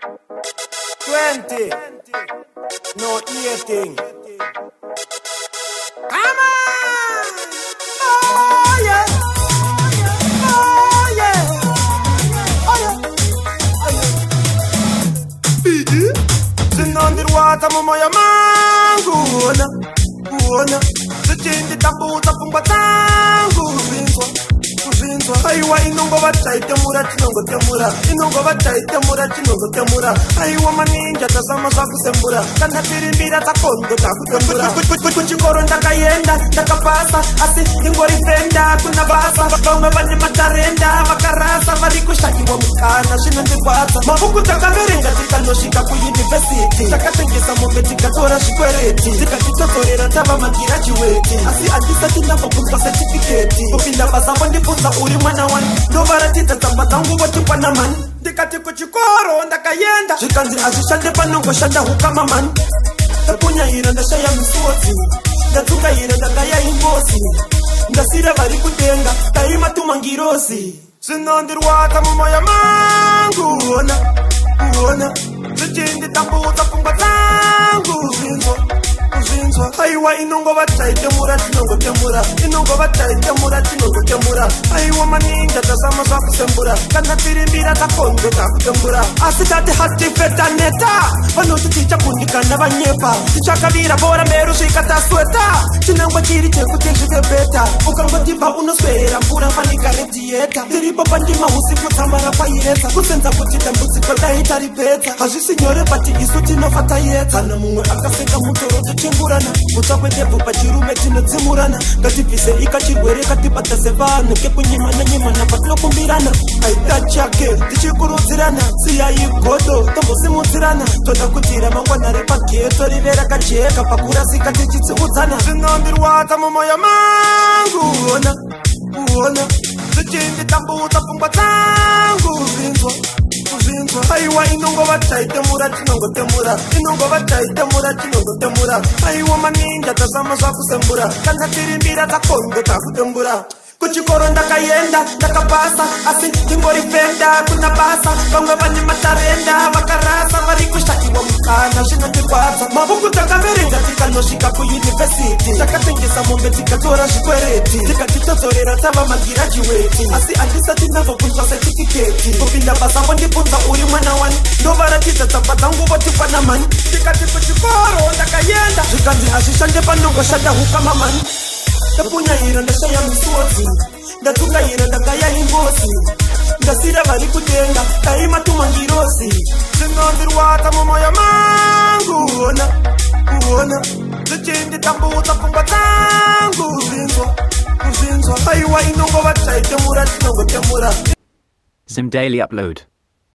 20. No eating. Come on! Oh yeah! Oh yeah! Oh yeah! Oh yeah! Biggie! Zvinondirwadza mumwoyo mangu kuona kuona zvichinditambudza pfungwa dzangu kuzvinzwa kuzvinzwa. Aiwa, inongova taitemura tinongotemura, inongova taitemura tinongotemura. Aiwa, maninja tazama zvakusembura, kana tiri mbira dzakondo takutembura. Kuchikoro ndakaenda ndakapasa, asi ingori fenda kuna basa. Vamwe vane matarenda vakarasa, vari kushayiwa mukana, zvinondirwadza. Mabhuku takaverenga tikanosvika kuyunivhesiti, takatengesa mombe tikatora zvikwereti, tikatitotorera tava magirajuweti, asi handisati ndambobvunzwa setifiketi. Kupinda basa vondibvunza, "Uri mwana wani?" Ndovaratidza tsamba dzangu, votikwana mani. Ndikati kuchikoro ndakaenda, zvikanzi hazvishande, panongoshanda hukama mani. Ndapunyaira ndashaya misodzi, ndatsukaira ndakaya ingozi, ndasira vari kudenga daimatuma ngirozi. Zvinondirwadza mumwoyo mangu kuona kuona zvichinditambudza pfungwa dzangu kuzvinzwa kuzvinzwa. Aiwa, inongova taitemura tinongotemura, inongova taitemura tinongotemura. Aiwa, maninja tazama zvakusembura, kana tiri mbira dzakondo takutembura, asi tati hatifetaneta. Vanoti tichakundikana vanyepa, tichakavira bhora mberi svika tasweta. Chinangwa chiri chekuti zvive better, ukangotipa unoswera mvura fanika radiator. Tiripo pandima usiku tsambara kwairetsa kusenza kuti dambudziko dai taripedza. Hazvisi nyore, but isu tinofa tayedza. Na mumwe akaseka mutoro tochingurana, kutsva kwendebvu pachirume tinodzimurana. Ngatibvise ikachirwere katibata sevanhu kekunyimana nyimana patinokumbirana. Aita chake tichikurudzirana, siyai godo tombosimudzirana. Toda kuti ramangwana repageto rive rakajeka, pakurasika tichitsiudzana. Zvinondirwadza mumwoyo mangu kuona kuona zvichinditambudza pfungwa dzangu kuzvinzwa kuzvinzwa. Aiwa, inongova taitemura tinongotemura, inongova taitemura tinongotemura. Aiwa, maninja tazama zvakusembura, kana tiri mbira dzakondo takutembura. Kuchikoro ndakaenda ndakapasa, asi ndingori fenda kuna basa. Vamwe vane matarenda vakarasa, vari kushayiwa mukana, zvinondirwadza. Mabhuku takaverenga tikanosvika kuyunivhesiti, takatengesa mombe tikatora zvikwereti, tikatitotorera tava magirajuweti, asi handisati ndambobvunzwa setifiketi. Kupinda basa vondibvunza, "Uri mwana wani?" Ndovaratidza tsamba dzangu, votikwana mani. Ndikati kuchikoro ndakaenda, zvikanzi hazvishande, panongoshanda hukama mani. Ndapunyaira ndashaya misodzi, ndatsukaira ndakaya ingozi, ndasira vari kudenga daimatuma ngirozi. Zvinondirwadza mumwoyo mangu kuona kuona zvichinditambudza pfungwa dzangu kuzvinzwa kuzvinzwa. Aiwa, inongova taitemura tinongotemura. Zim Daily Upload.